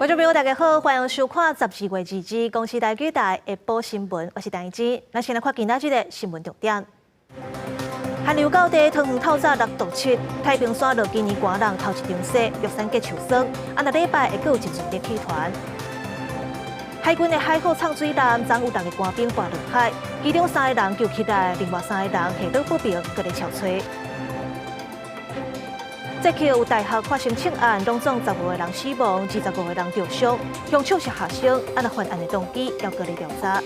觀眾朋友，大家好，歡迎收看12月22日公視台語台下晡新聞，我是陳怡之。咱先來看今仔日的新聞重點。寒流到底，桃園透早6度7，太平山落今年寒冷頭一場雪，玉山結秋霜。啊，若禮拜會閣有一陣熱氣團。海軍的海虎摠水艦，昨有六个官兵跋落海，其中三个人救起來，另外三個人下落不明，閣咧搜揣。捷克有大學發生槍案，攏總15個人死亡，25個人著傷。兇手是學生，啊若犯案的動機猶閣咧調查。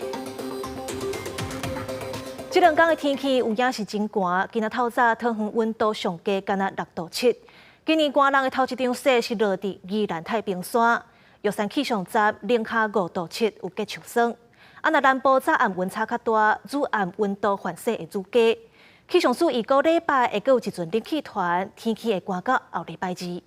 這兩工的天氣有影是真寒，今仔透早桃園溫度上低，干焦6度7。今年寒冷的頭一場雪是落佇宜蘭太平山，玉山氣象站零下5度7，有結秋霜。啊，若南部早暗溫差較大，主暗溫度反勢會愈低。氣象署預估禮拜會閣有一陣冷氣團，天氣會寒到後禮拜二。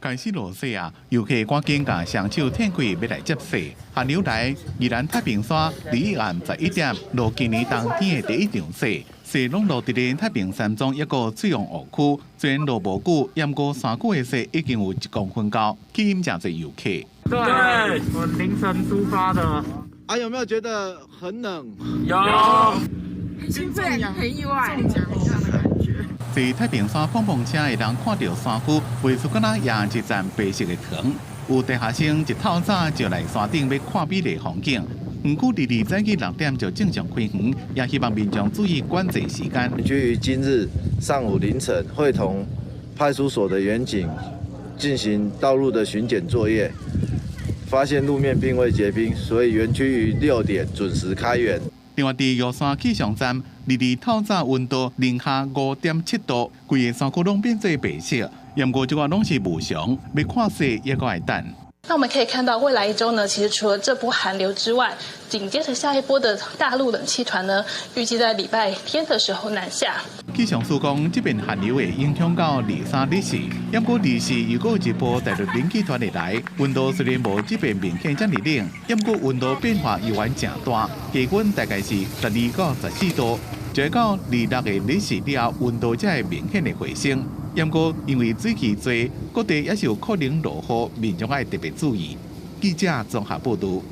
開始落雪啊！遊客趕緊共雙手褪開，欲來接雪。寒流來，宜蘭太平山禮暗11點落今年冬天的第一場雪，雪攏落佇咧太平山莊抑閣翠王湖區，雖然落無久，毋過山區的雪已經有1公分高，吸引誠濟遊客。對，我凌晨出發的。啊，有沒有覺得很冷？有。很興奮，很意外，中獎一樣的感覺。坐太平山碰碰車的人看著山區，畫出敢若壓一層白色的糖。有大學生一透早就來山頂欲看美麗風景。毋過，禮早起6點就正常開園，也希望民眾注意管制時間。基於今日上午凌晨，會同派出所的員警進行道路的巡檢作業，發現路面並未結冰，所以園區於6點準時開園。另外，佇玉山氣象站，禮透早溫度零下5.7度，規个山區攏變做白色。毋過這個攏是無常，欲看雪猶閣愛等。那我們可以看到，未來一周呢，其實除了這波寒流之外，緊接着下一波的大陸冷氣團呢，預計在禮拜天的時候南下。氣象署講，這遍寒流會影響到二三、二四，毋過二四又閣有一波大陸冷氣團會來，溫度雖然無這遍明顯遮爾冷，毋過溫度變化猶原誠大，低溫大概是12到14度，直到26的日時了後，溫度才會明顯的回升。毋過因為水汽濟，各地也是有可能落雨，民眾愛特別注意。記者綜合報導。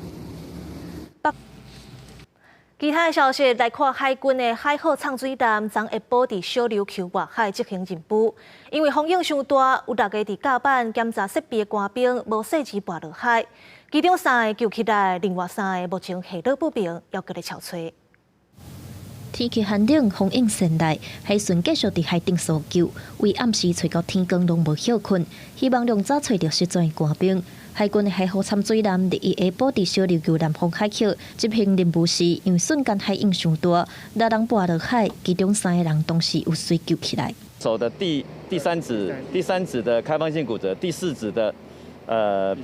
其他的消息來看，海軍的海虎摠水艦昨下晡佇小琉球外海執行任務，因為風湧傷大，有六個佇甲板檢查設備的官兵無細緻跋落海，其中三个救起來，另外三个目前下落不明，猶閣咧搜揣。天氣寒冷，風湧先來，海巡繼續佇海頂搜救，為暗時揣到天光攏無歇睏，希望量早揣著失蹤的官兵。海軍的海虎摠水艦禮一下晡佇小琉球南方海域執行任務時，因為瞬間海湧傷大，六人跋落海，其中三个人當時有隨救起來。手的第三指的開放性骨折，第四指的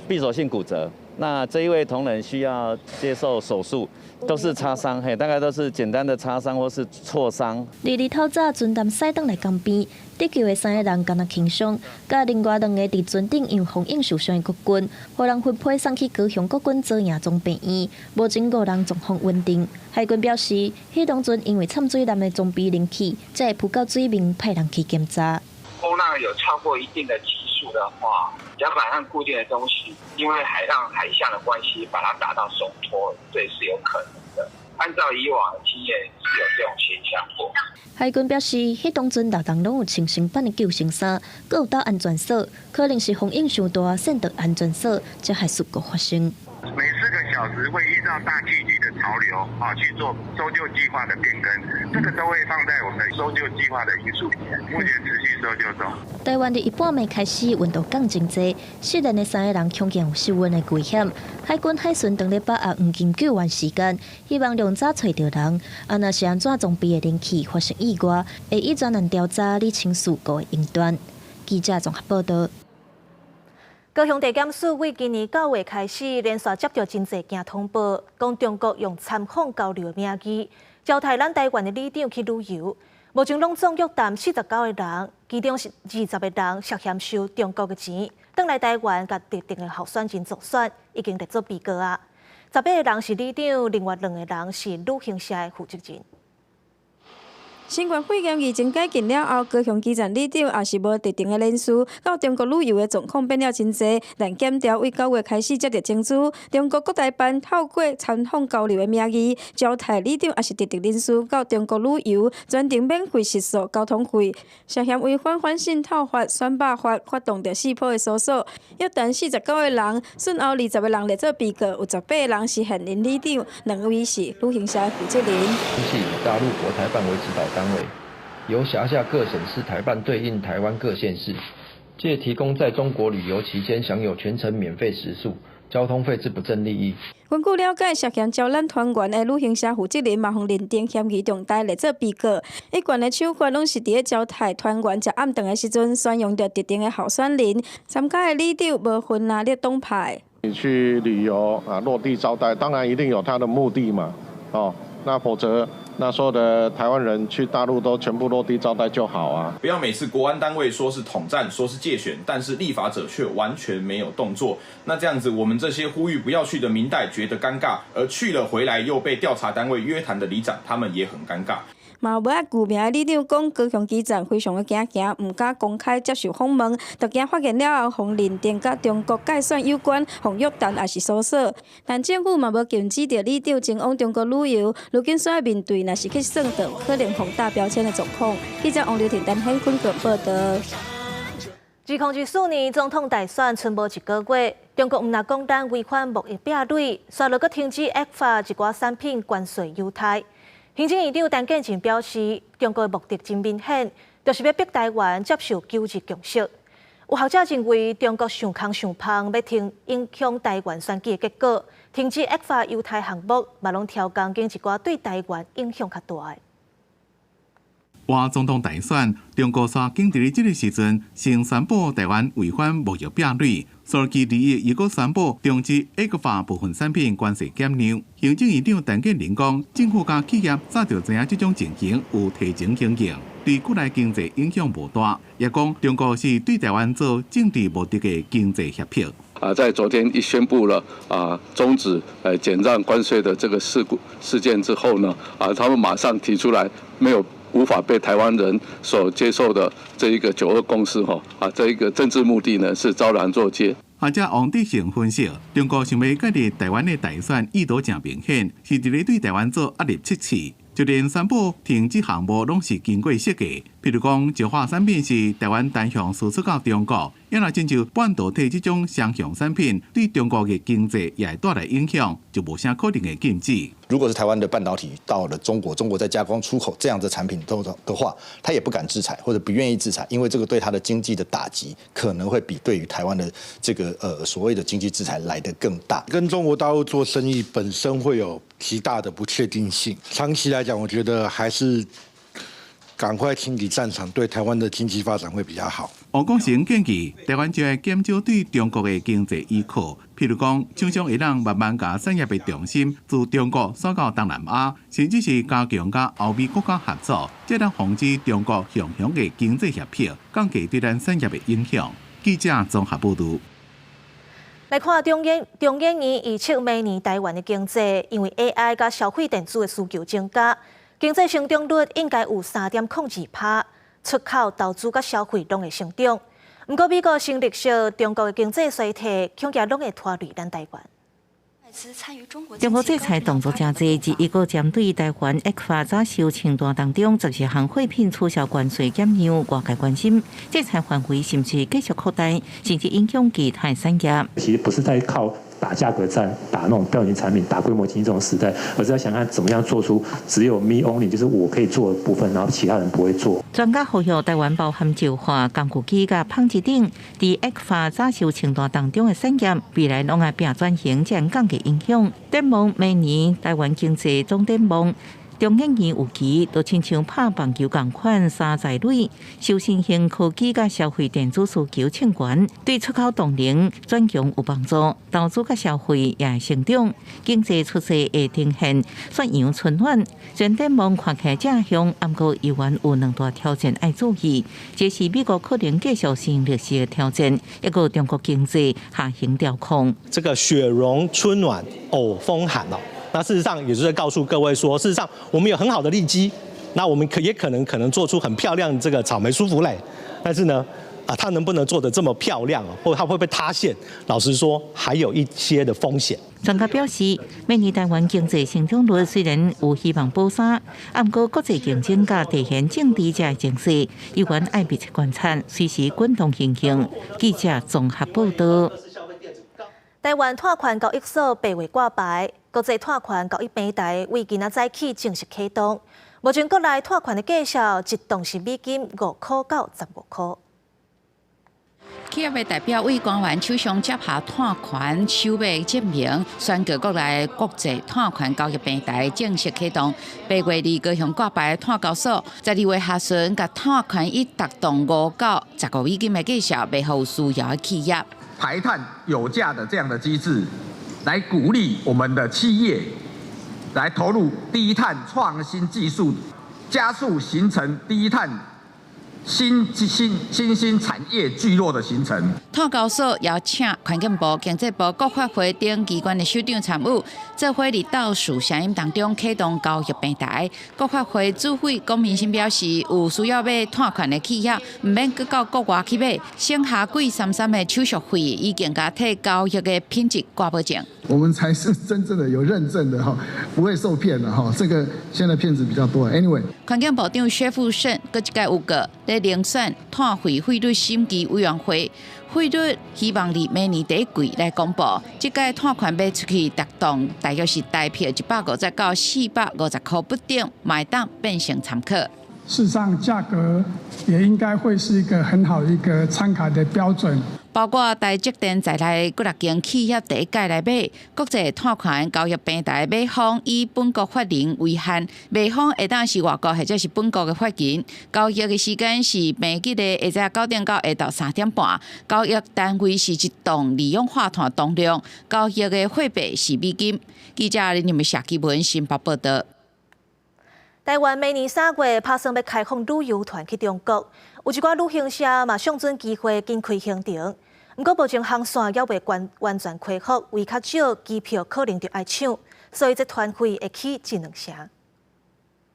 閉鎖性骨折。那這一位同仁需要接受手術，都是擦傷，嘿，大概都是簡單的擦傷或是挫傷。禮透早船艦駛轉來江邊，得救的三个人敢若輕傷，佮另外兩個佇船頂因風湧受傷的國軍，予人分批送去高雄國軍左營總病院，目前五人狀況穩定。海軍表示，彼當陣因為摠水艦的裝備冷氣，才會浮到水面，派人去檢查。風浪有超過一定的級數的話，甲板上固定的東西，因為海浪海象的關係，把它打到鬆脫，這也是有可能的。按照以往的經驗，是有這種現象過。海軍表示，彼當陣六人攏有穿新版的救生衫，閣有兜安全索，可能是風湧傷大，跣著安全索，才害事故發生。每4個小時會依照大氣局的潮流啊去做搜救計劃的變更，這個都會放在我們的搜救計劃的因素裡面。目前持續搜救中。台灣佇一半暝開始溫度降真濟，失聯的三个人恐驚有失溫的危險。海軍海巡當咧把握黃金救援時間，希望量早揣著人。啊，若是按怎裝備的冷氣發生意外，會以專案調查理清事故的因端。記者綜合報道。高雄地檢署為今年9月開始，連續接著真濟件通報，講中國用參訪交流的名義，招刣咱台灣的里長去旅遊。目前攏總約談49個人，其中是20個人涉嫌收中國的錢，轉來台灣共特定的候選人助選，已經列做被告啊。18個人是里長，另外兩個人是旅行社的負責人。新冠肺炎疫情解禁了後，高雄基層里長也是無特定的人士，到中國旅遊的狀況變了真濟。但檢調為9月開始接著徵諮，中國國台辦透過參訪交流的名義，招待里長也是特定人士到中國旅遊，全程免費食宿、交通費，涉嫌違反反滲透法、選罷法，發動著四波的搜索。約談49個人，訊後20個人列做被告，有18個人是現任里長，兩位是旅行社的負責人。是以大陸國台辦為指導單位，由轄下各省市台辦對應台灣各縣市，借提供在中國旅遊期間享有全程免費食宿、交通費之不正利益。根據了解，涉嫌招攬團員的旅行社負責人嘛，予認定嫌疑重大，列做被告。一貫的手法攏是佇咧招待團員食暗頓的時陣，選用著特定的候選人，參加的里長無分藍綠黨派。你去旅遊啊，落地招待，當然一定有他的目的嘛，哦，那否則。那所有的台灣人去大陸都全部落地招待就好啊！不要每次國安單位說是統戰，說是介選，但是立法者卻完全沒有動作。那這樣子，我們這些呼籲不要去的民代覺得尷尬，而去了回來又被調查單位約談的里長，他們也很尷尬。嘛無愛具名的里長講，高雄基層非常的驚驚，毋敢公開接受訪問，就驚發現了後，予認定佮中國介選有關，予約談也是搜索。但政府嘛無禁止著里長前往中國旅遊，如今煞面對若是去算著可能予打標籤的狀況。記者王劉婷、陳顯坤報導。2024年總統大選賰無一個月，中國毋但講咱違反貿易壁壘，煞落閣停止 ECFA 一寡產品關稅優待。行政院長陳建仁表示，中國的目的真明顯，就是欲逼台灣接受九二共識。有學者認為，中國想空想芳，欲停影響台灣選舉的結果，停止 ECFA 優待項目，嘛攏調工緊一寡對台灣影響較大的。倚總統大選，中國煞緊佇咧這个時陣，先宣布台灣違反貿易壁壘，所以利益又閣宣布終止 ECFA 部分產品關稅減讓。行政院長陳建仁講，政府佮企業早就知影這種情形有提前經驗，對國內經濟影響無大。也講中國是對台灣做政治目的的經濟脅迫。啊，在昨天一宣布了啊終止減讓關稅的這個事故事件之後呢，啊，他們馬上提出來沒有無法被台灣人所接受的這一個九二共識，哈啊，這一個政治目的呢是昭然若揭。學者王德成分析，中國想欲介入台灣的大選意圖誠明顯，是佇咧對台灣做壓力測試。就連宣布停止項目攏是經過設計，譬如講，石化產品是台灣單向輸出到中國，抑若親像半導體這種雙向產品，對中國的經濟也會帶來影響，就無啥可能會禁止。如果是台灣的半導體到了中國，中國再加工出口這樣的產品都的話，他也不敢制裁或者不願意制裁，因為這個對他的經濟的打擊可能會比對於台灣的這個所謂的經濟制裁來得更大。跟中國大陸做生意本身會有極大的不確定性，長期來講，我覺得還是趕快清理戰場，對台灣的經濟發展會比較好。王國成建議，台灣就愛減少對中國的經濟依靠，譬如講，廠商會當慢慢共產業的重心自中國轉到東南亞，甚至是加強佮歐美國家合作，才能防止中國雄雄的經濟脅迫，降低對咱產業的影響。記者綜合報導。來看中研院預測明年台灣的經濟，因為 AI 佮消費電子的需求增加，經濟成長率應該有3.02%，出口、投資佮消費攏會成長。毋過美國先歷說中國的經濟衰退，恐驚攏會拖累咱台灣。中國制裁動作誠濟，這一個針對台灣 ECFA 早收清單當中，12項貨品取消關稅減讓，外界關心制裁範圍是毋是繼續擴大，甚至影響其他產業。其實不是在靠打價格戰、打那種標準產品、打規模經濟這種時代，而是要想看怎麼樣做出只有 me only，就是我可以做的部分，然後其他人不會做。專家呼籲台灣包含石化、工具機佮紡織等，佇 ECFA 早收清單當中的產業，未來攏愛拼轉型，才能降低影響。展望明年台灣經濟總展望。中研院預期，就親像拍棒球仝款三在壘，受新興科技佮消費電子需求衝懸，對出口動能轉強有幫助，投資佮消費也會成長，經濟趨勢會呈現雪陽春暖。雖然展望看起來正向，毋過猶原有兩大挑戰愛注意，一是美國可能繼續適應歷史的挑戰，一個中國經濟下行調控。這個雪融春暖，偶風寒哦。那事實上，也就是告訴各位說，事實上我們有很好的利基，那我們可也可能做出很漂亮這個草莓舒芙蕾，但是呢，啊，它能不能做得這麼漂亮，或它會不會塌陷？老實說，還有一些的風險。專家表示，明年台灣經濟成長率雖然有希望保三，毋過國際競爭佮地緣政治這情勢，猶原愛密切觀察，隨時滾動行動。記者綜合報道。台灣碳權交易所八月掛牌，國際碳權交易平台為今仔早起正式啟動。目前國內碳權的價數一檔是5.05$到15塊。企業的代表對官員手上接下碳權首買證明，宣告國內國際碳權交易平台正式啟動。八月佇高雄掛牌碳交所，12月下旬，共碳權以逐檔5到15美金的價數賣予有需要的企業。排碳有價的這樣的機制，來鼓勵我們的企業來投入低碳創新技術，加速形成低碳新興產業聚落的形成。碳交所邀請環境部、經濟部、國發會等機關的首長參與，做伙佇倒數聲音當中啟動交易平台。國發會主委龔明鑫表示，有需要買碳權的企業，毋免閣到國外去買，省下貴三三的手續費，已經共替交易的品質掛保證。我們才是真正的有認證的哈，不會受騙的哈。這個現在騙子比較多。Anyway，環境部長薛富盛閣這屆有個咧遴選碳費費率審議委員會，費率希望佇明年第一季來公布。這屆碳權賣出去，逐檔大約是台幣150到450塊不等，嘛會當變成參考。事實上，價格也應該會是一個很好一個參考的標準。包括台積電在內幾若間企業第一屆來買，國際碳權交易平台買方以本國法人為限，賣方會當是外國或者是本國的法人。交易的時間是平日的下晝9點到下晝3點半，交易單位是一檔二氧化碳當量，交易的貨幣是美金。記者林念社記文新北報道。台灣明年3月拍算欲開放旅遊團去中國，有一寡旅行社嘛相準機會緊開行程。毋過目前航線猶未完全恢復，位較少，機票可能就愛搶，所以這團費會起一兩成。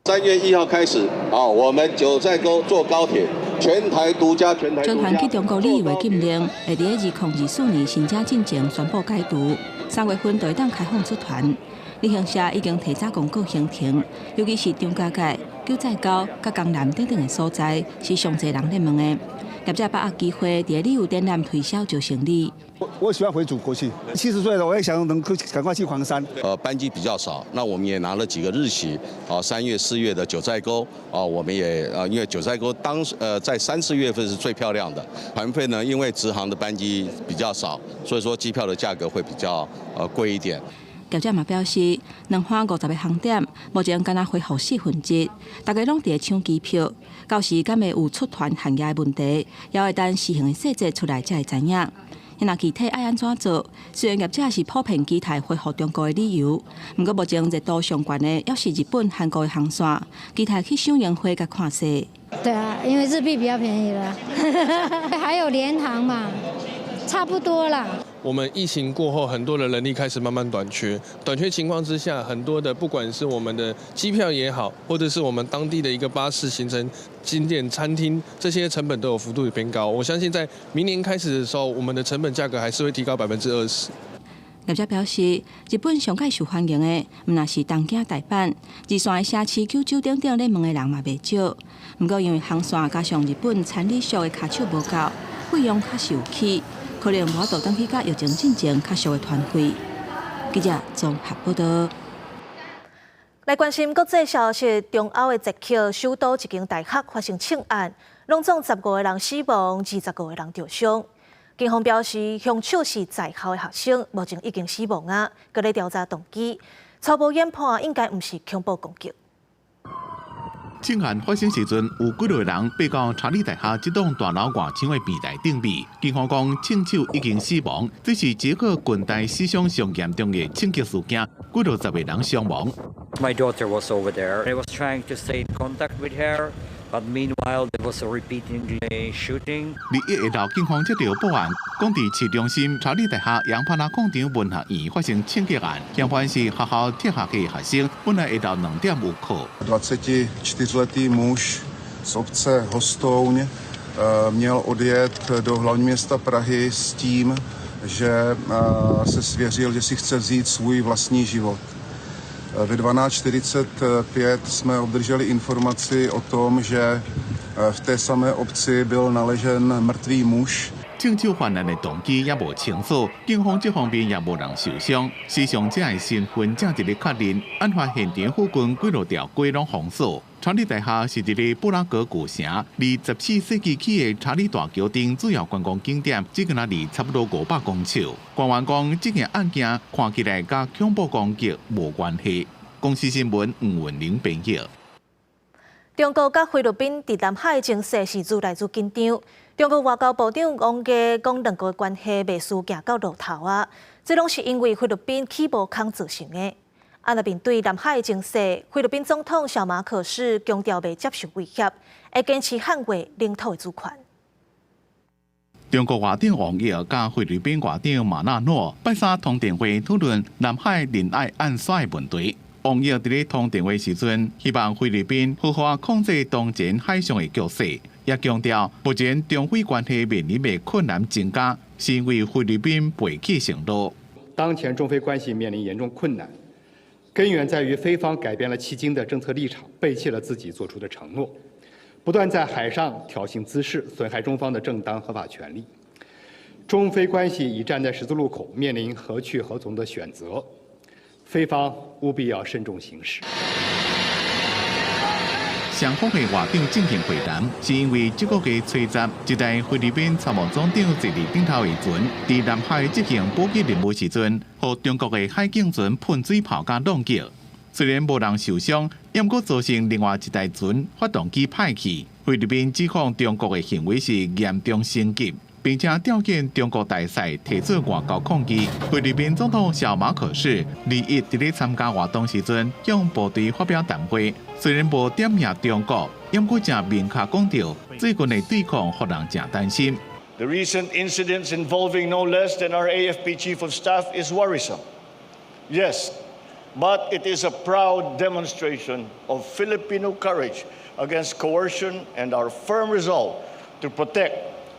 3月1號開始，啊，我們九寨溝坐高鐵，全台獨家，全台獨家。全團去中國旅遊的禁令，會佇2024年新正進前宣布解除，3月份就會當開放出團。旅行社已經提早公告行程，尤其是張家界、九寨溝、佮江南等等的所在，是上濟人咧問的。業者把握機會，佇旅遊展覽推銷招生意。我喜歡回祖國去，70歲了，我也想能夠趕快去黃山。班機比較少，那我們也拿了幾個日期，啊，3月、4月的九寨溝，啊，我們也啊，因為九寨溝當時在3、4月份是最漂亮的。團費呢，因為直航的班機比較少，所以說機票的價格會比較貴一點。業者嘛表示，兩岸50個航點目前敢若恢復四分之一，大家攏佇咧搶機票，到時敢會有出團限額的問題，猶會等施行的細節出來才會知影。若具體愛按怎做？雖然業者是普遍期待恢復中國的旅遊，毋過目前熱度上懸的，猶是日本、韓國的航線，期待去賞櫻花佮看雪。對啊，因為日幣比較便宜啦，還有聯航嘛，差不多啦。我們疫情過後，很多的人力開始慢慢短缺，短缺情況之下，很多的不管是我們的機票也好，或者是我們當地的一個巴士行程、景點、餐廳，這些成本都有幅度變高。我相信在明年開始的時候，我們的成本價格還是會提高20%。業者表示，日本上蓋受歡迎的，毋但是東京、大阪，二線的城市九州等等咧問的人嘛袂少。毋過因為航線加上日本餐旅俗的跤手無夠，費用確實有起。可能無法度轉去佮疫情進前較俗的團費。記者綜合報道。來關心國際消息，中歐的捷克首都一間大學發生槍案，攏總15個人死亡，25個人著傷。警方表示，兇手是在校的學生，目前已經死亡啊，閣咧調查動機。初步研判應該毋是恐怖攻擊。槍案發生時陣，有幾個人爬到查理大學這棟大樓外牆的平台頂面。警方講，槍手已經死亡，這是捷克近代史上上嚴重的槍擊事件，幾落十個人傷亡。 My daughter was over there. I was trying to stay in contact with her. But meanwhile, there was a repeating shooting. 21下晝，警方接到報案，講佇市中心查理大學楊帕拉廣場文學院發生槍擊案，嫌犯是學校哲學系學生，本來下晝2點有課。 24letý muž z obce Hostouň měl odjet do hlavního města Prahy s tím, že se svěřil, že si chce vzít svůj vlastní život. Ve 12.45 jsme obdrželi informaci o tom, že v té samé obci byl naležen mrtvý muž. 槍手犯案的動機猶無清楚，警方這方面也無人受傷。死傷者的身份正佇咧確認，案發現場附近幾落條街攏封鎖。查理大廈是佇咧布拉格舊城，離14世紀起的查理大橋頂主要觀光景點，只敢若離差不多500公尺。官員講，這件案件看起來佮恐怖攻擊無關係。公視新聞吳文玲編譯。中國佮菲律賓佇南海情勢是愈來愈緊張。中國外交部長王毅講，兩國關係袂輸行到路頭啊！這攏是因為菲律賓起無空造成的。啊，若面對南海情勢，菲律賓總統小馬可仕強調袂接受威脅，會堅持捍衛領土的主權。中國外長王毅佮菲律賓外長馬納諾拜三通電話討論南海仁愛岸線的問題。王毅佇咧通電話時陣，希望菲律賓好好控制當前海上的局勢，也強調目前中菲關係面臨的困難增加，是因為菲律賓背棄承諾。當前中菲關係面臨嚴重困難，根源在於菲方改變了迄今的政策立場，背棄了自己做出的承諾，不斷在海上挑釁滋事，損害中方的正當合法權利。中菲關係已站在十字路口，面臨何去何從的選擇。菲方務必要慎重行事。雙方的外長進行會談，是因為這個月初十，一台菲律賓參謀總長坐佇頂頭的船，佇南海執行補給任務時陣，予中國的海警船噴水炮共撞擊。雖然無人受傷，毋過造成另外一台船發動機歹去。菲律賓指控中國的行為是嚴重升級，並且調遣中國大使提出外交抗議。菲律賓總統小馬可仕21佇咧參加活動時陣，向部隊發表談話，雖然無點名中國，毋過誠明確講著最近的對抗，予人誠擔心。 The recent incidents involving no less than our AFP Chief of Staff is worrisome. Yes, but it is a proud demonstration of Filipino courage against coercion and our firm resolve to protect,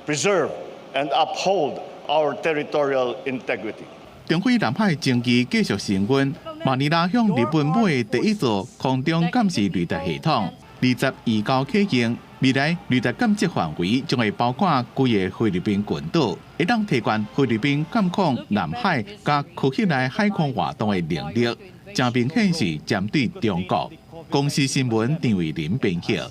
preserve, and uphold our territorial integrity. 中菲南海爭議繼續升溫，馬尼拉向日本買的第一座空中監視雷達系統，22號啟用。未來雷達監測範圍將會包括規个菲律賓群島，會當提懸菲律賓監控南海佮區域內海空活動的能力，誠明顯是針對中國。公視新聞張偉林編譯。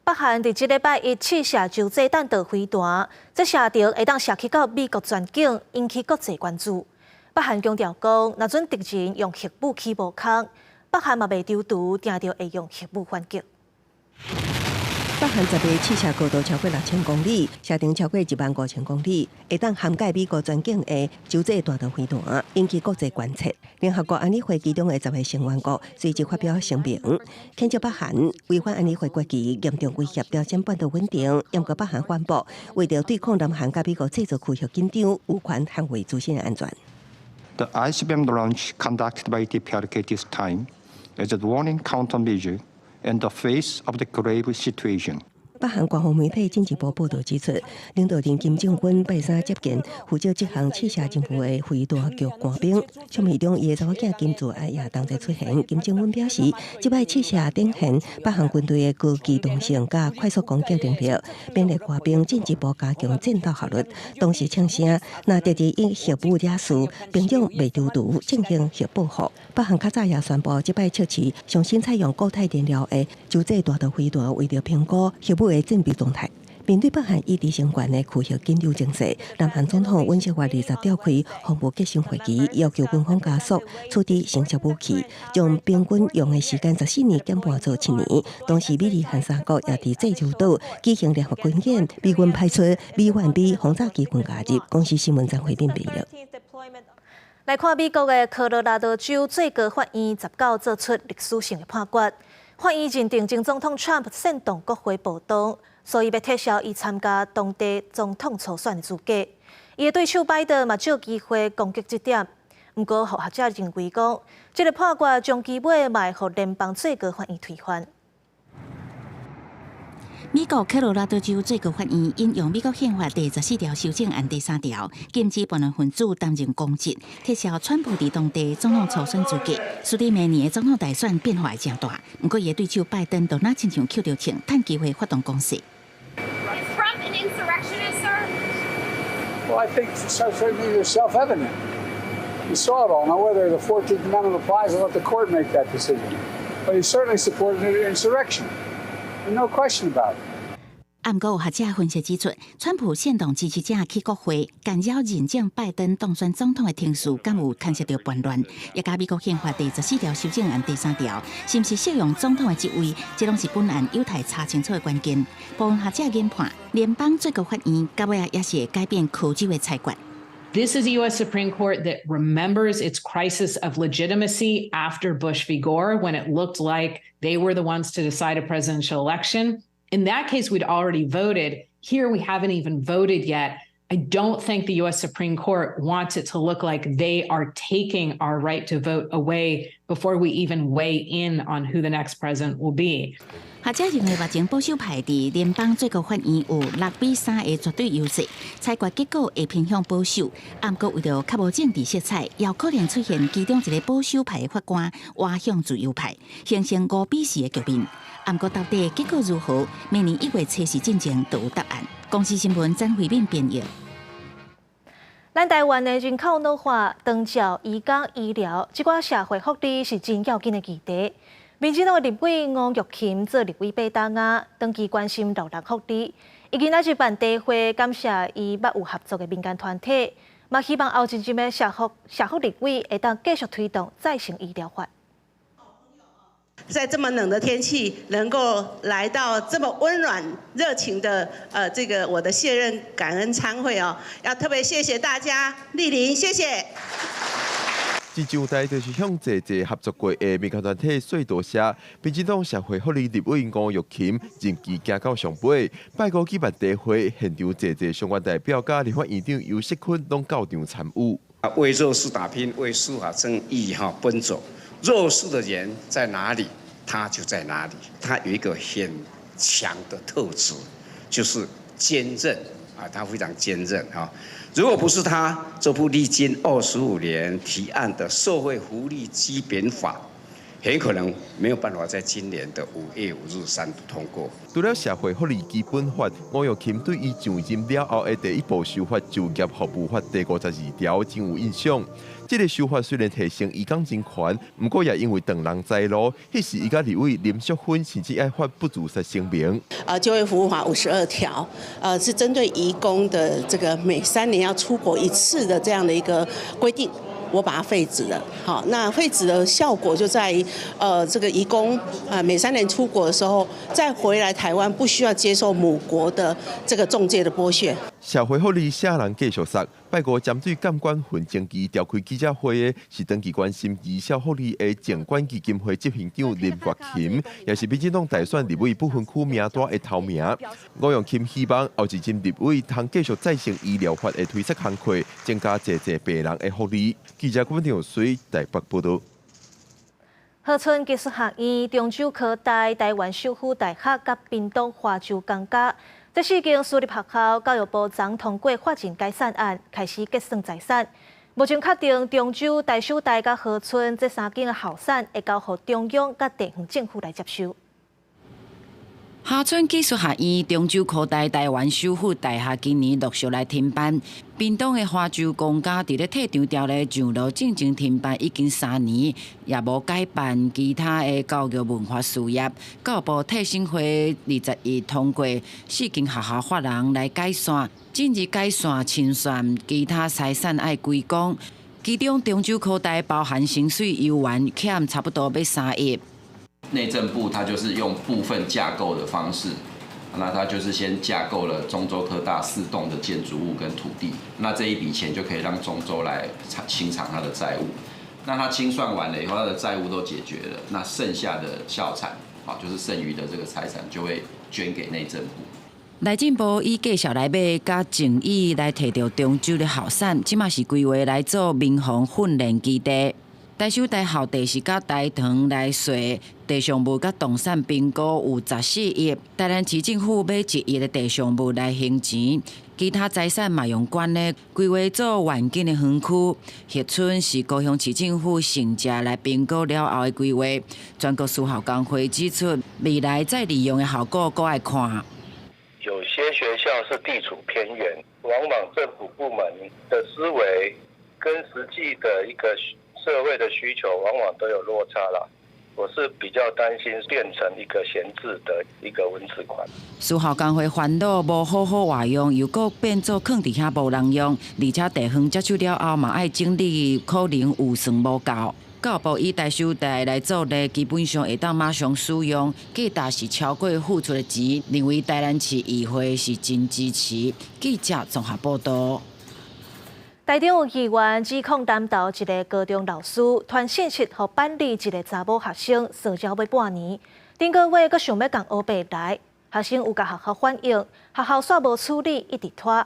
北韓佇這禮拜一試射洲際彈道飛彈，這射程會當射去到美國全境，引起國際關注。北韓強調講，若準敵人用核武起無空，北韓嘛袂躊躇，定著會用核武反擊。北韓10日試射高度超過6000公里，射程超過1萬5000公里，會當涵蓋美國全境的洲際彈道飛彈，引起國際關切。聯合國安理會其中的10個成員國隨即發表聲明，譴責北韓違反安理會決議，嚴重威脅朝鮮半島穩定。毋過北韓反駁，為著對抗南韓佮美國製造區域緊張，有權捍衛自身的安全。 The ICBM launch conducted by DPRK this time is a warning countermeasure in the face of the grave situation. 北韓官方媒體經濟部報導指出，領導人金正恩拜三接見負責執行試射任務的飛彈局官兵，相片中伊的查某囝金智愛也同齊出現。金正恩表示，這擺試射展現北韓軍隊的高機動性佮快速攻擊能力，勉勵官兵進一步加強戰鬥效率。同時聲稱，若敵人以核武惹事，平壤袂躊躇進行核報復。北韓較早也宣布，這擺測試上新採用固態燃料的洲際彈道飛彈，為著評估核武的戰備狀態。面對北韓一直升懸的區域緊張情勢，南韓總統尹錫悅20召開防務革新會議，要求軍方加速處置生鏽武器，將平均用的時間14年減半做7年。同時，美日韓三國也佇濟州島舉行聯合軍演，美軍派出 B-1B 轟炸機群加入。公視新聞張惠敏編譯。來看美國的科羅拉多州最高法院19做出歷史性的判決。法院認定前總統川普煽動國會暴動，所以欲撤銷伊參加當地總統初選的資格。伊的對手拜登嘛藉機會攻擊這點。毋過，學者認為講，這个判決終其尾嘛會予聯邦最高法院推翻。美國科羅拉多州最高法院引用美國憲法第14條修正案第三條，禁止叛亂分子擔任公職，撤銷川普佇當地總統初選資格。使得明年的總統大選變化會誠大。毋過，伊的對手拜登就若親像抾著槍，趁機會發動攻勢。 Is Trump an insurrectionist, sir? Well, I think certainly they're self-evident. You saw it all. Now, whether the 14th Amendment applies, I'll let the court make that decision. But he certainly supported an insurrection. No question about it. 毋過有學者分析指出，川普煽動支持者去國會干擾認證拜登當選總統的程序，敢有牽涉著叛亂？也佮美國憲法第十四條修正案第三條，是毋是適用總統的職位？這攏是本案有待查清楚的關鍵。部分學者研判，聯邦最高法院到尾也是會改變柯州的裁決。 This is a U.S. Supreme Court that remembers its crisis of legitimacy after Bush v. Gore, when it looked like they were the ones to decide a presidential election. In that case, we'd already voted. Here, we haven't even voted yet. I don't think the U.S. Supreme Court wants it to look like they are taking our right to vote away before we even weigh in on who the next president will be. 學者認為，目前保守派佇聯邦最高法院有6比3的絕對優勢，裁決結果會偏向保守。毋過為著較無政治色彩，有可能出現其中一个保守派的法官倚向自由派，形成5比4的局面。毋過到底結果如何，明年1月初四進前就有答案。公視新聞曾慧敏編譯。咱台灣的人口老化、長照、移工、醫療，這寡社會福利是真要緊的議題。民進黨的立委吳玉琴做立委八冬仔，長期關心老人福利。伊今仔日辦茶會，感謝伊捌有合作的民間團體，嘛希望後一任的社福立委會當繼續推動再生醫療法。在這麼冷的天氣，能夠來到這麼溫暖熱情的這個我的卸任感恩餐會哦，要特別謝謝大家蒞臨，謝謝。這場台就是向濟濟合作過的民間團體說多謝，民進黨社會福利立委吳玉琴任期行到上尾，拜五舉辦茶會，現場濟濟相關代表佮立法院長游錫堃攏到場參與。啊，為弱勢打拼，為司法正義哈奔走。弱勢的人在哪裡，他就在哪裡。他有一個很強的特質，就是堅韌啊，他非常堅韌哈。如果不是他這部歷經25年提案的社會福利基本法，很可能沒有辦法在今年的5月5日三讀通過。除了社會福利基本法，吳玉琴對伊上任了後的第一部修法就業服務法第52條真有印象。這个修法雖然提升移工人權，毋過也因為斷人財路，彼時伊佮立委林淑芬甚至愛發不自殺聲明。就業服務法52條，是針對移工的這個每3年要出國一次的這樣的一個規定。我把它廢止了，好，那廢止的效果就在於，這個移工啊，每3年出國的時候，再回來台灣，不需要接受母國的這個中介的剝削。社會福利啥人繼續殺？拜五針對監管紛爭期召開記者會的是長期關心兒少福利的靜觀基金會執行長林月琴，也是民進黨大選立委不分區名單的頭名。吳玉琴希望後一任立委通繼續再生醫療法的推捒工課，增加濟濟病人的福利。記者郭文水台北報導。和春技術學院、中州科大、台灣首府大學佮屏東華州公家，這四間私立學校教育部昨通過法人解散案，開始結算財產。目前確定中州、台首大佮和春這三間的校產會交予中央佮地方政府來接收。和春技術學院、中州科大、台灣首府大學今年陸續來停辦。屏東的華州公家佇咧退場條例上路進前停辦已經3年，也無改辦其他的教育文化事業。教育部退審會21通過四間學校法人來解散，進而解散清算，其他財產愛歸公。其中中州科大包含薪水猶原欠差不多欲3億。內政部它就是用部分架構的方式，那它就是先架構了中州科大四棟的建築物跟土地，那這一筆錢就可以讓中州來清償它的債務。那他清算完了以後，他的債務都解決了，那剩下的校產啊，就是剩餘的這個財產就會捐給內政部。內政部以繼續來買，佮贈與來提著中州的校產，這馬是規劃來做民防訓練基地。台首大校地是佮台糖來稅地上物佮動產評估有14億，台南市政府買1億的地上物來還錢，其他財產嘛用捐的，規劃做遠景的園區。協春是高雄市政府承接來評估了後的規劃。全國私校工會指出，未來再利用的效果閣愛看。有些學校是地處偏遠，往往政府部門的思維跟實際的一個社會的需求，往往都有落差啦。我是比較擔心變成一個閒置的一個蚊子館。私校工會煩惱無好好活用，又閣變做囥佇遐無人用，而且地方接手了後嘛愛整理，可能預算無夠。教育部以台首大來做例，基本上會當馬上使用，價值是超過付出的錢，認為台南市議會是真支持。記者綜合報道。台中有議員指控南投一个高中老師傳訊息予班裡一个查某學生騷擾欲半年，頂個月閣想欲共烏白來，學生有共學校反映，學校煞無處理，一直拖。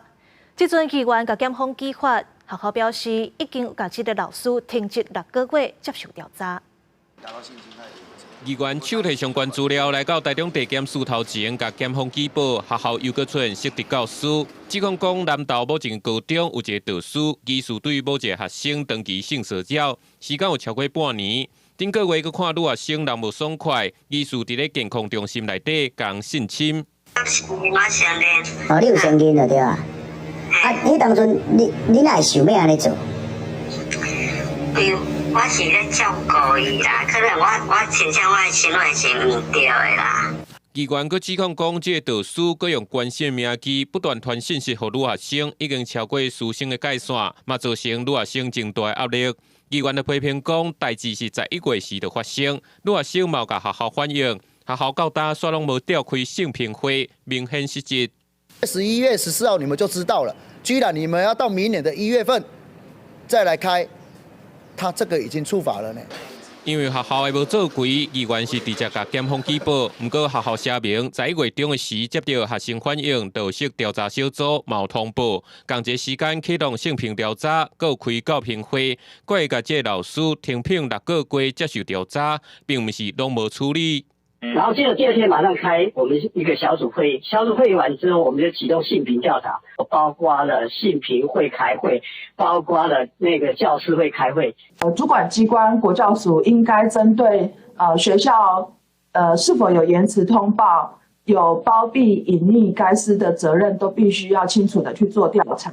這陣議員共檢方舉發，學校表示已經有共這个老師停職6個月接受調查。議員手提相關資料來到台中地檢署頭前，共檢方舉報學校又閣出現失德教師，指控講南投某一間高中有一个導師，疑似對某一个學生長期性騷擾，時間有超過半年。頂個月閣看女學生人無爽快，疑似佇咧健康中心內底共性侵。我承認。哦，你有承認就對啊。啊，彼當陣你哪會想欲按呢做？對，我是咧照顧伊啦，可能我親像我的身份是毋對的啦。議員閣指控講，這个導師閣用關係名義不斷傳訊息予女學生，已經超過師生的界線，嘛造成女學生真大壓力。議員就批評講，代誌是11月時就發生，女學生嘛有共學校反映，學校到今煞攏無召開性評會，明顯失職。 11月14號你們就知道了，居然你們要到明年的1月份再來開，他這個已經觸法了呢。因為學校的無作為，議員是直接共檢方舉報。毋過學校聲明，11月中的時接到學生反映，就設調查小組，嘛有通報，仝一个時間啟動性平調查，閣有開教評會，閣會共這个老師停聘6個月接受調查，並毋是攏無處理。然後接著第二天馬上開我們一個小組會議，小組會議完之後，我們就啟動性平調查，包括了性平會開會，包括了那個教師會開會。主管機關國教署應該針對學校是否有延遲通報、有包庇隱匿該司的責任，都必須要清楚的去做調查。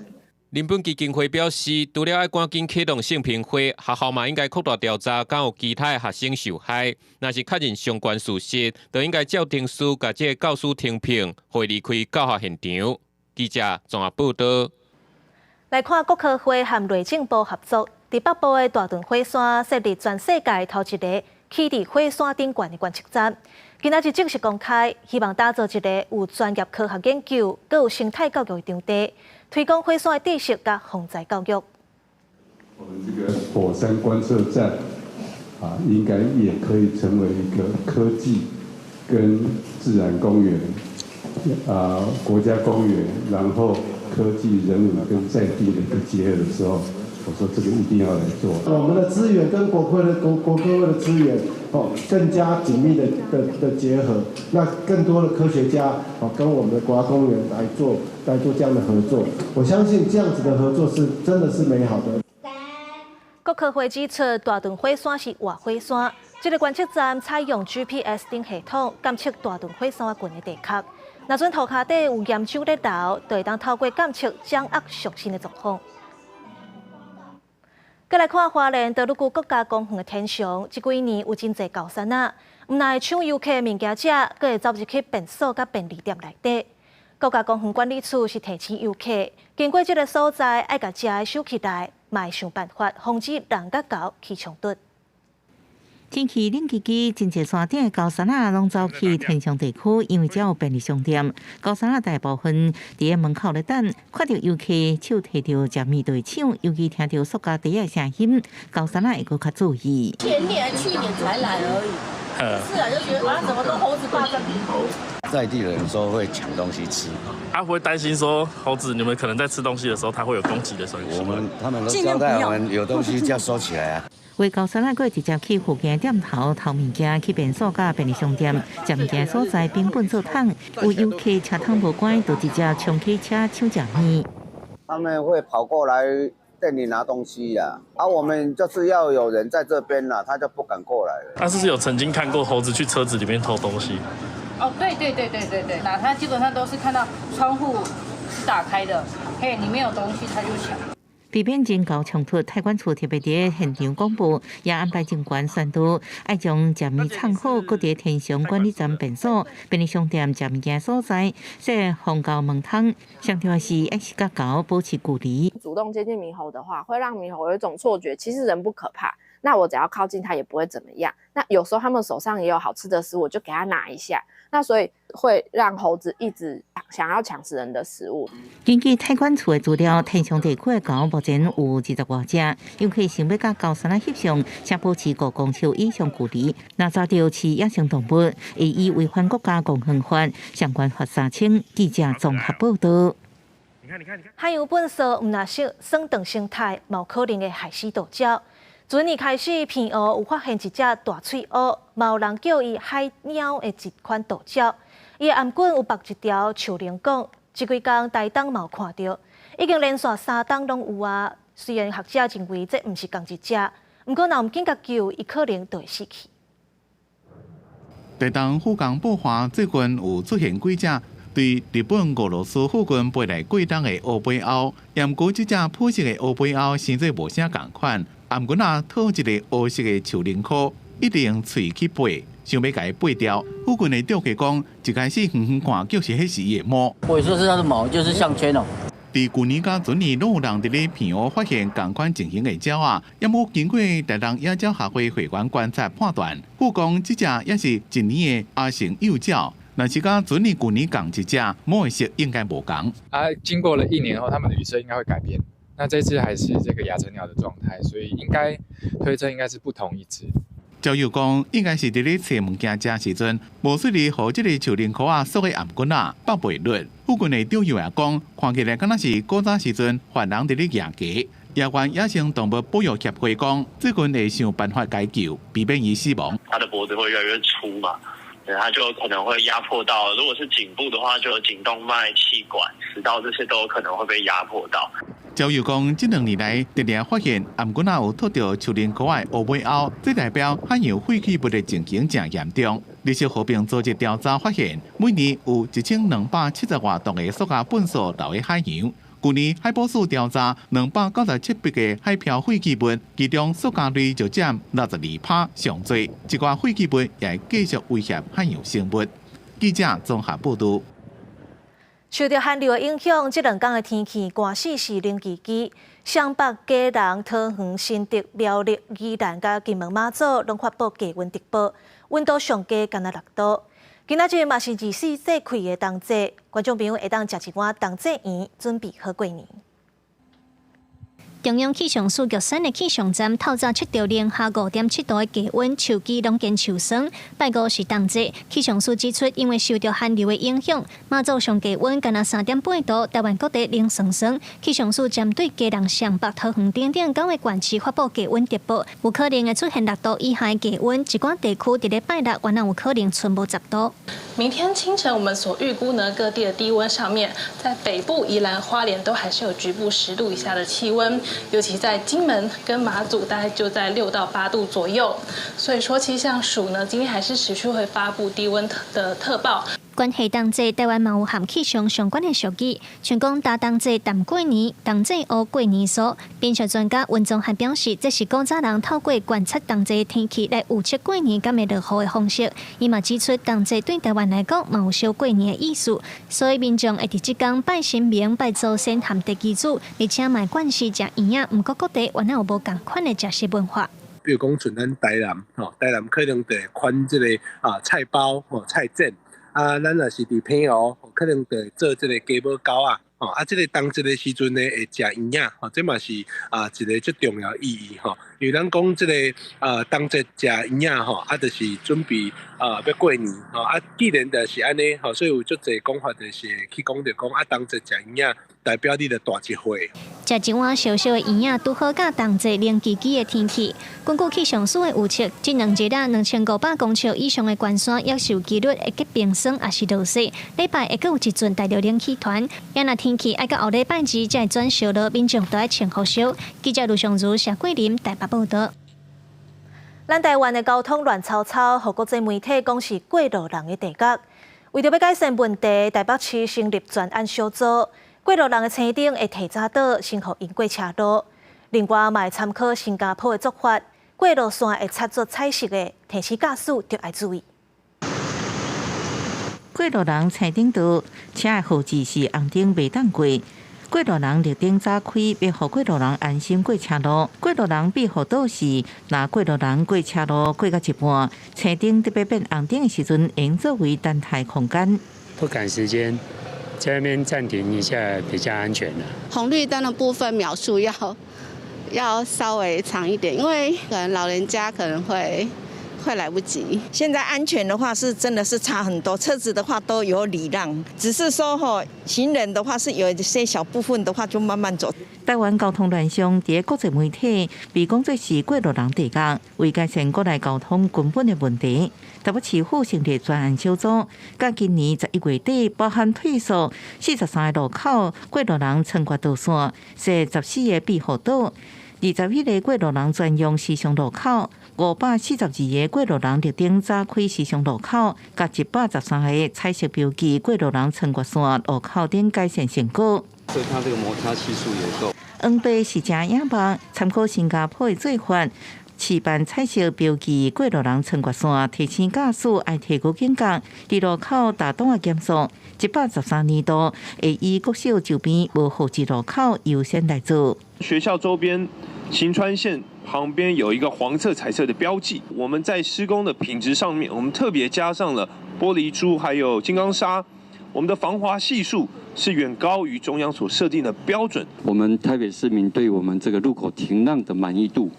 人本基金會表示，除了愛趕緊啟動性評會，學校嘛應該擴大調查，敢有其他的學生受害。若是確認相關事實，就應該照程序共這个教師停聘，予伊離開教學現場。記者綜合報道。來看國科會和內政部合作，佇北部的大屯火山設立全世界頭一个起佇火山頂懸的觀測站。今仔日正式公開，希望打造一个有專業科學研究、閣有生態教育的場地，推廣火山的知識佮防災教育。我們這個火山觀測站啊，應該也可以成為一個科技跟自然公園啊，國家公園，然後科技、人文跟在地的一個結合的時候，我說這個一定要來做。我們的資源跟國科會的資源哦，更加緊密的結合，那更多的科學家哦，跟我們的國家公園來做這樣的合作，我相信這樣子的合作是真的是美好的。國科會指出，大屯火山是活火山，這个觀測站採用 GPS 等系統監測大屯火山群的地殼。若準塗跤底有岩漿咧流，就會當透過監測掌握上新的狀況。閣來看花蓮多魯閣國家公園的天祥，這幾年有真濟高山仔，毋但會搶遊客的物件食，閣會走入去便所佮便利店內底。國家公園管理處是提醒遊客，經過這个所在，愛共食的收起來，嘛會想辦法防止人佮猴起衝突。天氣冷吱吱，真濟山頂的高山仔攏走去天祥地區，因為遮有便利商店。高山仔大部分佇咧門口咧等，看著遊客手提著食物就會搶，尤其聽著塑膠袋仔的聲音，高山仔會閣較注意。前年、去年才來而已，是啊，就覺得啊，怎麼都猴子霸佔。在地人說會搶東西吃，啊，會擔心說猴子，你們可能在吃東西的時候，它會有攻擊的時候。我們他們都交代我們有東西就要收起來啊。為高山仔，閣直接去附近店頭偷物件，去便所佮便利商店，食物件所在冰棍做桶，有遊客車桶無關，就直接衝起車搶食物。他們會跑過來店裡拿東西呀，啊，我們就是要有人在這邊啦，他就不敢過來了。他是不是有曾經看過猴子去車子裡面偷東西？哦，對對對對對對，那他基本上都是看到窗戶是打開的，嘿，裡面有東西他就搶。避免人猴衝突，太管處特別佇現場廣播，也安排警官宣導，愛將食物藏好，閣佇天祥管理站便所、便利商店食物件所在設防猴門窗。上重要是愛是佮猴保持距離。主動接近獼猴的話，會讓獼猴有一種錯覺，其實人不可怕。那我只要靠近它也不會怎麼樣。那有時候他們手上也有好吃的食物，我就給他拿一下。那所以會讓猴子一直想要搶食人的食物。根據太管處的資料，天祥地區的猴目前有20外隻，遊客想欲佮猴山仔翕相，請保持5公尺以上距離。若抓著飼野生動物，會依違反國家公園法相關罰3000。記者綜合報道。海洋糞埽毋但是損斷生態，嘛有可能會害死島鳥。自年開始，澎湖有發現一隻大喙烏，嘛有人叫伊海貓的一款島鳥。伊的頷頸有縛一條樹奶管，這幾工台東嘛有看著，已經連續3冬攏有啊。雖然學者認為這毋是仝一隻，毋過若毋緊共救，伊可能就會死去。台東富岡埔華最近有出現幾隻對日本俄羅斯附近飛來過冬的烏尾鷗，毋過這隻普色的烏尾鷗生做無啥仝款，頷頸仔套一个烏色的樹奶箍，一直用喙去掰，想欲共伊掰掉。附近的釣客講，一開始遠遠看就是彼是伊的毛。我說是它的毛，就是項圈哦。佇舊年佮前年，攏有人佇咧澎湖發現仝款情形的鳥仔，也無經過台東野鳥學會會員觀察判斷，富講這隻也是一年的阿成幼鳥。若是佮前年、舊年仝一隻，毛的色應該無仝。啊，經過了一年後，它們的羽色應該會改變。那這次還是這個亞成鳥的狀態，所以應該推測應該是不同一隻。鳥友講，應該是佇咧揣物件食時陣，無注意予這个樹奶箍仔束佇頷頸仔，縛袂落。附近的釣友也講，看起來敢若是古早時陣犯人佇咧蜈雞。野外野生動物保育協會講，最近會想辦法共救，避免伊死亡。它的脖子會越來越粗嘛，它就可能會壓迫到，如果是頸部的話，就有頸動脈、氣管、食道這些都有可能會被壓迫到。鳥友講，這兩年來，常常發現頷頸仔有套著樹奶箍的烏尾鷗，這代表海洋廢棄物的情形誠嚴重。綠色和平組織調查發現，每年有1270外噸的塑膠糞埽流入海洋。舊年海保署調查297筆的海漂廢棄物，其中塑膠類就佔62%上濟。這寡廢棄物也會繼續威脅海洋生物。記者綜合報導。受著寒流的影響，這兩工的天氣寒死死冷吱吱。雙北、基隆、桃園、新竹、苗栗、宜蘭佮金門、馬祖攏發布低溫特報，溫度上低干焦6度。今仔日嘛是24節氣的冬至，觀眾朋友會當食一碗冬至圓，準備好過年。中央氣象署玉山的氣象站透早測著零下5.7度的低溫，手機攏見樹霜。拜五是冬至，氣象署指出，因為受著寒流的影響，馬祖上低溫干焦3.8度，台灣各地冷霜霜。氣象署針對基隆、雙北、桃園等等九个縣市發布低溫特報，有可能會出現6度以下的低溫，一寡地區佇咧拜六，原來有可能春無10度。明天清晨，我們所預估呢，各地的低溫上面，在北部、宜蘭、花蓮都還是有局部10度以下的氣溫，尤其在金門跟馬祖，大概就在6到8度左右。所以說氣象署呢，今天還是持續會發布低溫的特報。關係冬至，台灣嘛有和氣象相關的俗語，像講踏冬至談過年，冬至烏過年數。民俗專家溫宗漢表示，這是古早人透過觀察冬至天氣來預測過年敢會落雨的方式。伊嘛指出，冬至對台灣來講嘛有小過年的意思，所以民眾會佇這工拜神明、拜祖先和地基主，而且嘛慣勢食圓仔。毋過各地原來有無仝款的食食文化。比如講，像咱台南，吼，台南可能就會款這個啊菜包吼菜粽。啊，咱若是佇澎湖，可能就會做這个雞母糕仔。吼，啊，這個冬節的時陣呢，會食圓仔，吼，這嘛是啊一個足重要意義吼。因為咱講這個冬節食圓仔吼，啊，就是準備啊欲過年吼，啊，既然就是按呢吼，所以有足濟講法就是去講著講啊，冬節食圓仔代表你著大一歲。食一碗燒燒的圓仔，拄好佮冬節冷吱吱的天氣。根據氣象署的預測，這兩日啊，2500公尺以上的懸山，猶是有機率會結冰霜，抑是落雪。禮拜會閣有一陣大陸冷氣團，啊若天氣愛到後禮拜二才會轉燒熱，民眾都愛穿厚衫。記者盧尚如、謝桂林台北報道。咱台灣的交通亂糟糟，予國際媒體講是過路人的地獄。為著欲改善問題，台北市成立專案小組，過路人的青燈會提早倒，先予𪜶過車路。另外，嘛會參考新加坡的做法，過路線會擦做彩色的，提醒駕駛著愛注意。過路人青燈道，車的號誌是紅燈袂當過。過路人綠燈早開，欲予過路人安心過車路。過路人庇護道是，若過路人過車路過到一半，青燈特別變紅燈的時陣，應作為等待空間。不趕時間，在那邊暫停一下比較安全。紅綠燈的部分秒數要稍微長一點，因為可能老人家可能會來不及。現在安全的話是真的是差很多，車子的話都有禮讓，只是說吼行人的話是有一些小部分的話就慢慢走。台灣交通亂象，佇國際媒體被講做是過路人地獄，為改善國內交通根本的問題，台北市府成立專案小組，佮今年11月底，包含退縮43個路口過路人穿越道線，設14個庇護島，21個過路人專用時尚路口，542個過路人綠燈早開時尚路口，佮113個彩色標記過路人穿越線路口頂改善成果。所以它這個摩擦係數也夠。黃白是誠野望，參考新加坡的做法，試辦彩色標記過路人穿越線，提醒駕駛愛提高警覺。佇路口大檔仔減速。113年度會以國小周邊無號誌路口優先來做。學校周邊行穿線旁邊有一個黃色、彩色的標記。我們在施工的品質上面，我們特別加上了玻璃珠，還有金剛砂。我們的防滑係數是遠高於中央所設定的標準。我們台北市民對我們這個路口停讓的滿意度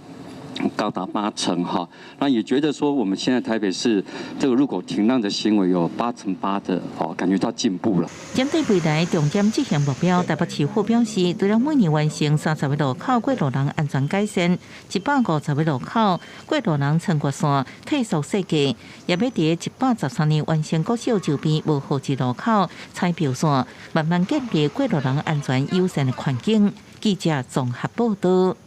高達8成哈，那也覺得說我們現在台北市這個路口停讓的行為有8.8成的哦，感覺到進步了。針對未來重點執行目標，台北市府表示，除了每年完成30個路口過路人安全改善，150個路口過路人穿越線退縮設計，也欲佇113年完成國小周邊無號誌路口彩標線，慢慢建立過路人安全友善的環境。記者綜合報道。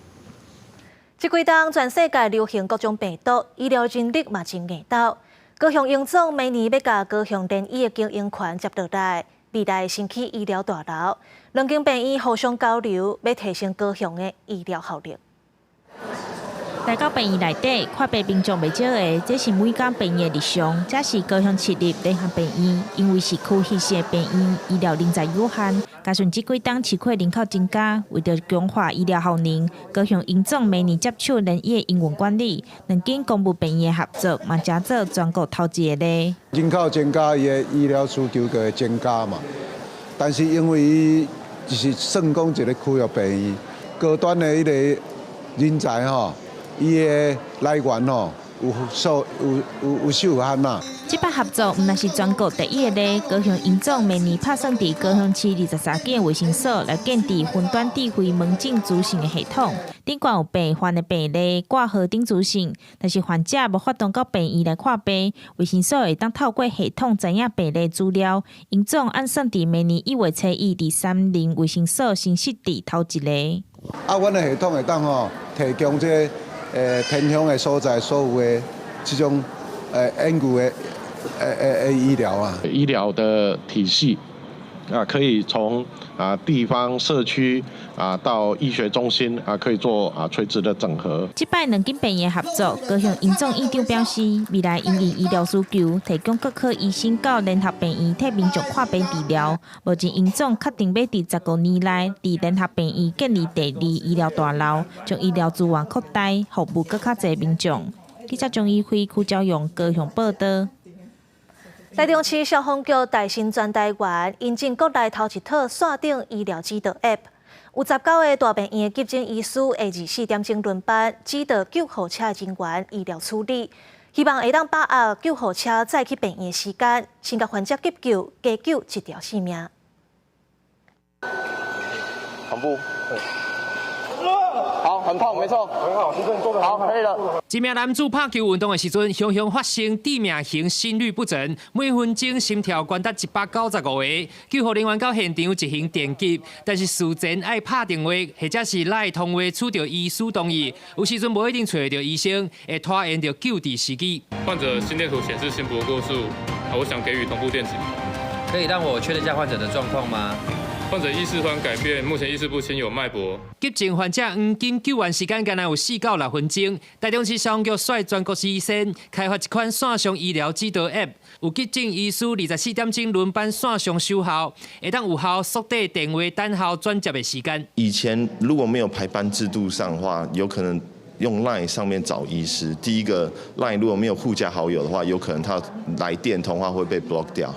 這幾冬全世界流行各種病毒，醫療人力嘛真硬鬥。高雄榮總明年欲共高雄聯醫的經營權接落來，未來新起醫療大樓，兩間病院互相交流，欲提升高雄的醫療效率。來到病院內底，看病民眾袂少的，這是每間病院的日常。這是高雄市立聯合病院，因為是區域性的病院，醫療人才有限，加上這幾冬市區人口增加，為著強化醫療效能，高雄榮總明年接手聯醫的營運管理，兩間公部病院的合作，嘛成做全國頭一个例。人口增加，伊的醫療需求就會增加嘛。但是因為伊就是算講一個區域病院，高端的彼个人才吼。伊的來源吼有所有有有受限啦。這擺合作毋但是全國第一个例，高雄榮總明年拍算佇高雄市23間衛生所來建置雲端智慧門診資訊的系統。頂懸有病患的病歷掛號等資訊，若是患者無法度到病院來看病，衛生所會當透過系統知影病歷資料。榮總按算佇明年1月初一，佇杉林衛生所先設置頭一个。啊，阮的系統會當吼提供這個偏鄉的所在，所有的這種遠距的醫療啊，醫療的體系啊，可以從啊地方社區啊到醫學中心啊，可以做啊垂直的整合。這擺兩間病院合作，高雄榮總院長表示，未來因應醫療需求，提供各科醫生到聯合病院替民眾看病治療。目前榮總確定欲佇15年內，佇聯合病院建立第二醫療大樓，將醫療資源擴大，服務閣較濟民眾。記者張怡輝、柯昭勇高雄報道。台中市消防局大新專台員引進國內頭一套線頂醫療指導 App，有19個大病院的急診醫師會24點鐘輪班指導救護車的人員醫療處理，希望會當把握救護車載去病院的時間，先共患者急救，加救一條性命。同步。好，很痛，沒錯，很好，好，可以了。一名男子拍球運動的時陣，雄雄發生致命型心律不整，每分鐘心跳懸達195個。救護人員到現場執行電擊，但是事前愛拍電話或者是 LINE 通話取著醫師同意，有時陣無一定揣著醫生，會拖延著救治時機。患者心電圖顯示心搏過速，我想給予同步電擊。可以讓我確認一下患者的狀況嗎？患者意識突然改變，目前意識不清，有脈搏。急症患者黃金救援時間干焦有4到6分鐘。台中市消防局率全國醫生開發一款線上醫療指導 App，有急症醫師24點鐘輪班線上守候，會當有效縮短電話等候轉接的時間。以前如果沒有排班制度上的話，有可能用 LINE 上面找醫師。第一個 LINE 如果沒有互加好友的話，有可能他來電通話會被 block 掉。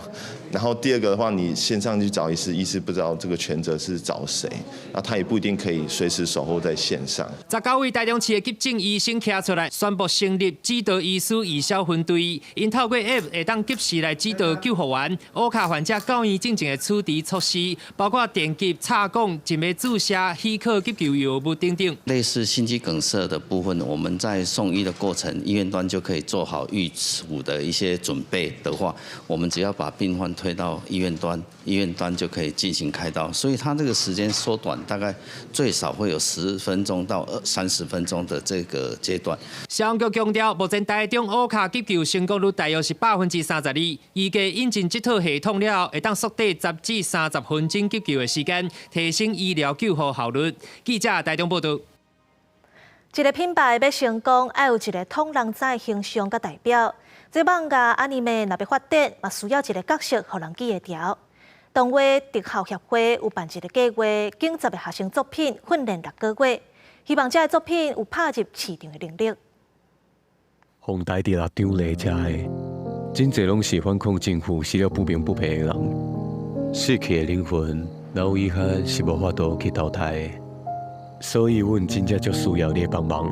然後第二個的話，你線上去找醫師，醫師不知道這個權責是找誰，那他也不一定可以隨時守候在線上。19位台中市的急診醫生站出來，宣布成立指導醫師義消分隊，𪜶透過 App 會當及時來指導救護員、烏卡患者到院進前的處置措施，包括電擊、插管、靜脈注射、許可急救藥物等等。類似心肌梗塞的部分，我們在送醫的過程，醫院端就可以做好預處的一些準備的話，我們只要把病患推到醫院端，醫院端就可以進行開刀，所以它這個時間縮短，大概最少會有10分鐘到20-30分鐘的這個階段。消防局強調，目前台中烏卡急救成功率大約是32%，預計引進這套系統了後，會當縮短10至30分鐘急救的時間，提升醫療救護效率。記者台中報導。一個品牌欲成功，愛有一個統人知的形象佮代表。這漫畫 anime 若欲發展，嘛需要一個角色予人記會牢。動畫特效協會有辦一個計劃，揀10個學生作品訓練6個月，希望這个作品有拍入市場的能力。風台佇六張犁遮的，真濟攏是反抗政府、死了不明不白的人，死去的靈魂，老遺憾是無法度去投胎的，所以阮真正足需要你的幫忙。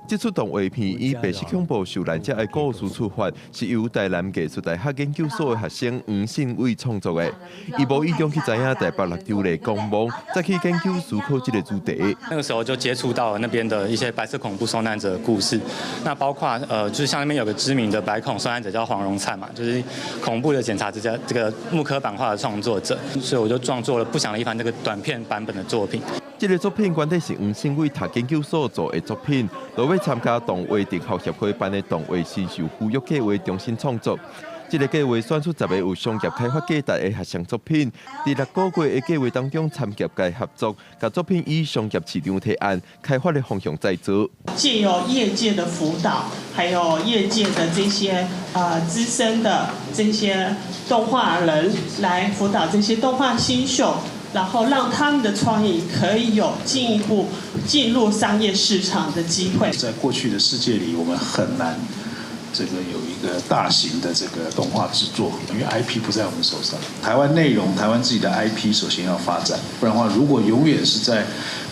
這齣動畫片以白色恐怖受難者的故事出發，是由台南藝術大學研究所的學生黃信偉創作的。伊無意中去知影台北六張犁公墓，再去研究思考這個主題。那個時候就接觸到了那邊的一些白色恐怖受難者的故事，那包括就是像那邊有個知名的白恐受難者叫黃榮燦嘛，就是恐怖的檢察之家這個木刻版畫的創作者，所以我就創作了《不祥的一番》這個短片版本的作品。這個作品原底是黃信偉讀研究所做的作品，落尾參加動畫特效協會辦的動畫新秀孵育計劃重新創作。這個計劃選出10個有商業開發價值的學生作品，佇6個月的計劃當中參業界合作，共作品以商業市場提案開發的方向再做。藉由業界的輔導，還有業界的這些資深的這些動畫人來輔導這些動畫新秀。然後讓他們的創意可以有進一步進入商業市場的機會。在過去的世界裡，我們很難這個有一個大型的這個動畫製作，因為 IP 不在我們手上。台灣內容，台灣自己的 IP 首先要發展，不然的話，如果永遠是在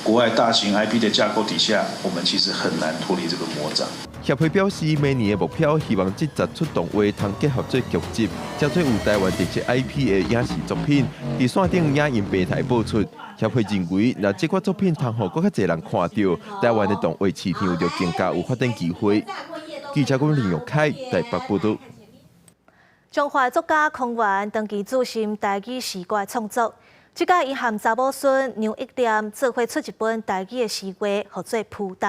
國外大型 IP 的架構底下，我們其實很難脫離這個魔掌。協會表示，明年的目標希望這10齣動畫通結合做劇集，製作有台灣特色 IP 的影視作品，佇線頂影音平台播出。協會認為，若這款作品通予閣較濟人看著，台灣的動畫市場就更加有發展機會。記者郭林玉凱台北報導。彰化作家康源長期注心台語詩歌的創作，這擺伊和查某孫梁憶蓮做伙出一本台語的詩話，號做《浮動》，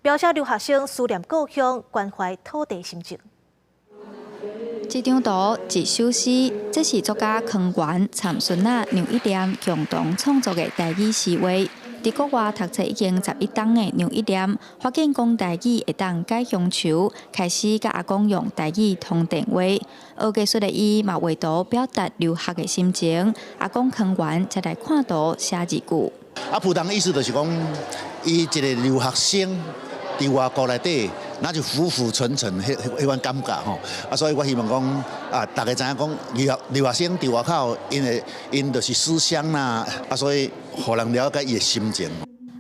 描寫留學生思念故鄉、關懷土地心情。這張圖，一首詩，這是作家康源參孫仔梁憶蓮共同創作的台語詩話。佇國外讀冊已經11冬的梁憶蓮，發現講台語會當解鄉愁，開始佮阿公用台語通電話。學藝術的伊嘛畫圖表達留學的心情，阿公康源才來看圖寫字句。啊，浮動的意思就是講，伊一個留學生佇外國內底，那就浮浮沉沉，彼款感覺吼。啊，所以我希望講啊，大家知影講留學生佇外口，𪜶就是思鄉啦，啊，所以予人了解伊的心情。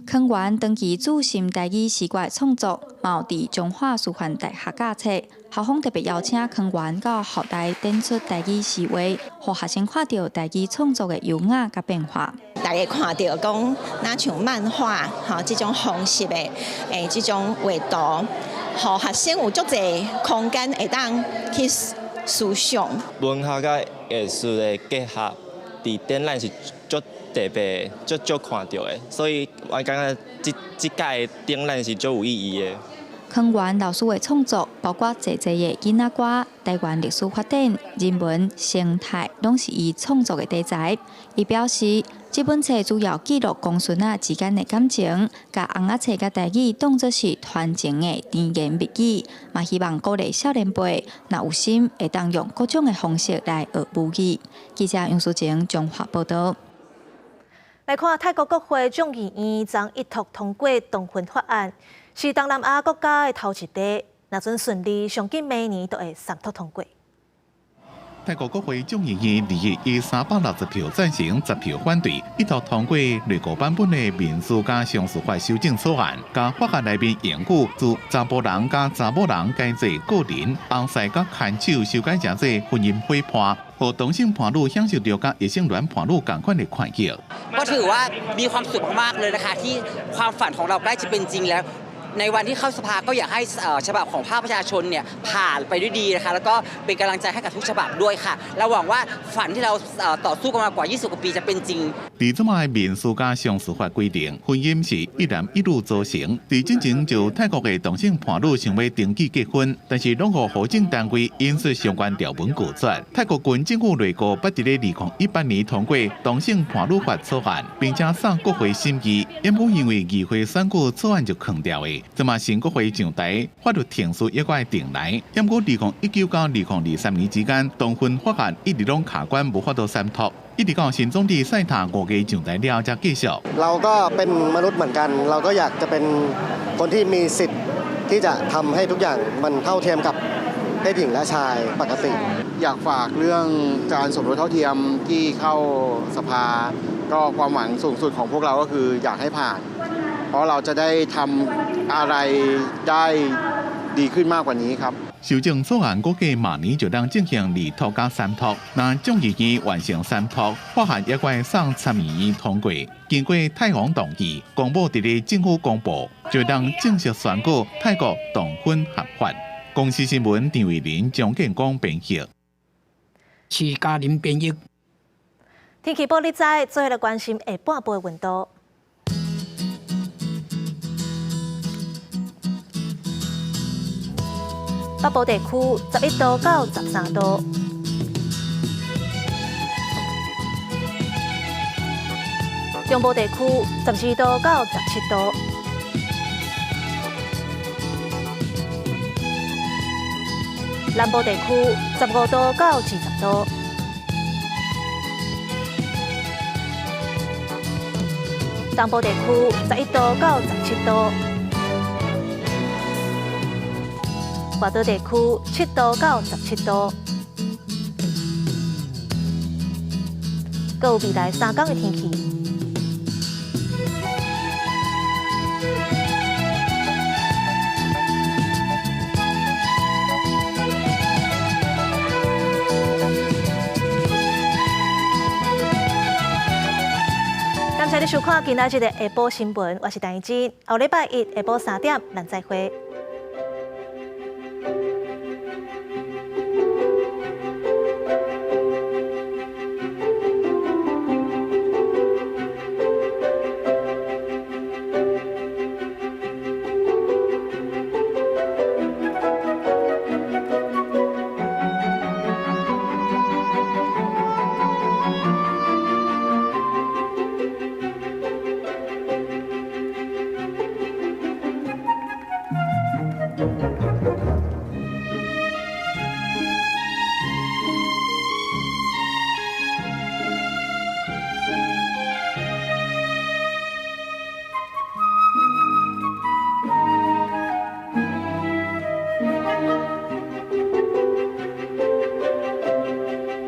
康源長期注心台語詩歌的創作，嘛有佇彰化師範大學教冊。校方特別邀請康源到校內展出台語詩畫，予學生看著台語創作的優雅佮變化。大家看著講，若像漫畫吼這種方式的這種畫圖，予學生有足濟空間會當去思想。文學佮藝術的結合，佇展覽是足特別、足少看著的，所以我感覺這屆的展覽是足有意義的。康源老師的創作，包括濟濟的囡仔歌、台灣歷史發展、人文、生態，攏是伊創作的題材。伊表示，這本冊主要記錄公孫仔之間的感情，共尪仔冊佮台語當作是傳情的甜言蜜語，嘛希望鼓勵少年輩，若有心會當用各種的方式來學母語。記者楊淑晴彰化報導。來看泰國國會眾議院昨一讀通過同婚法案，是東南亞國家的頭一例。若準順利，上緊明年就會三讀通過。泰國國會眾議院二日以360票贊成、10票反對，一讀通過內閣版本的民事佮商事法修正草案，共法案內面用語自查埔人佮查某人改做個人，翁婿佮牽手修改成做婚姻伙伴，予同性伴侶享受著佮異性戀伴侶仝款的權益。ก็ถือว่ามีความสุขมากๆเลยนะคะที่ความฝันของเราใกล้จะเป็นจริงแล้วในวันที่เข้าสภาก็อยากให้ฉบับของภาคประชาชนเนี่ยผ่านไปด้วยดีนะคะแล้วก็เป็นกำลังใจให้กับทุกฉบับด้วยค่ะเราหวังว่าฝันที่เราต่อสู้กันมากว่า20กว่าปีจะเป็นจริง佇這擺民事佮商事法規定，婚姻是一男一女組成。佇進前就泰國的同性伴侶想欲登記結婚，但是攏予戶政單位引述相關條文拒絕。泰國軍政府內閣捌佇咧2018年通過同性伴侶法草案，並且送國會審議，毋過因為議會選舉草案就囥掉的。這馬新國會上台，法律程序猶閣愛重來。毋過2019到2023年之間，同婚法案一直攏卡關，無法度三讀。一直到新總理賽塔5月上台了，才繼續。เราก็เป็นมนุษย์เหมือนกันเราก็อยากจะเป็นคนที่มีสิทธิ์ที่จะทำให้ทุกอย่างมันเท่าเทียมกับเพศหญิงและชายปกติอยากฝากเรื่องการสมรสเท่าเทียมที่เข้าสภาก็ความหวังสูงสุดของพวกเราก็คืออยากให้ผ่านเพราะเราจะได้ทำอะไรได้ดีขึ้นมากกว่านี้ครับ修正草案估計明年就當進行二讀佮三讀，若眾議院完成三讀，法案猶閣愛送參議院通過。經過泰王同意，公布佇咧政府公布，就當正式宣告泰國同婚合法。公視新聞陳慧琳、張建光編譯。是家人編譯。天氣報你知，做伙來關心下半晡的溫度。北部地區11度到13度，中部地區12度到17度，南部地區15度到20度，東部地區11度到17度。外島地區7度到17度，閣有未來3天的天氣。感謝你收看今仔日的下晡新聞，我是陳怡之。後禮拜一下晡3點，咱再會。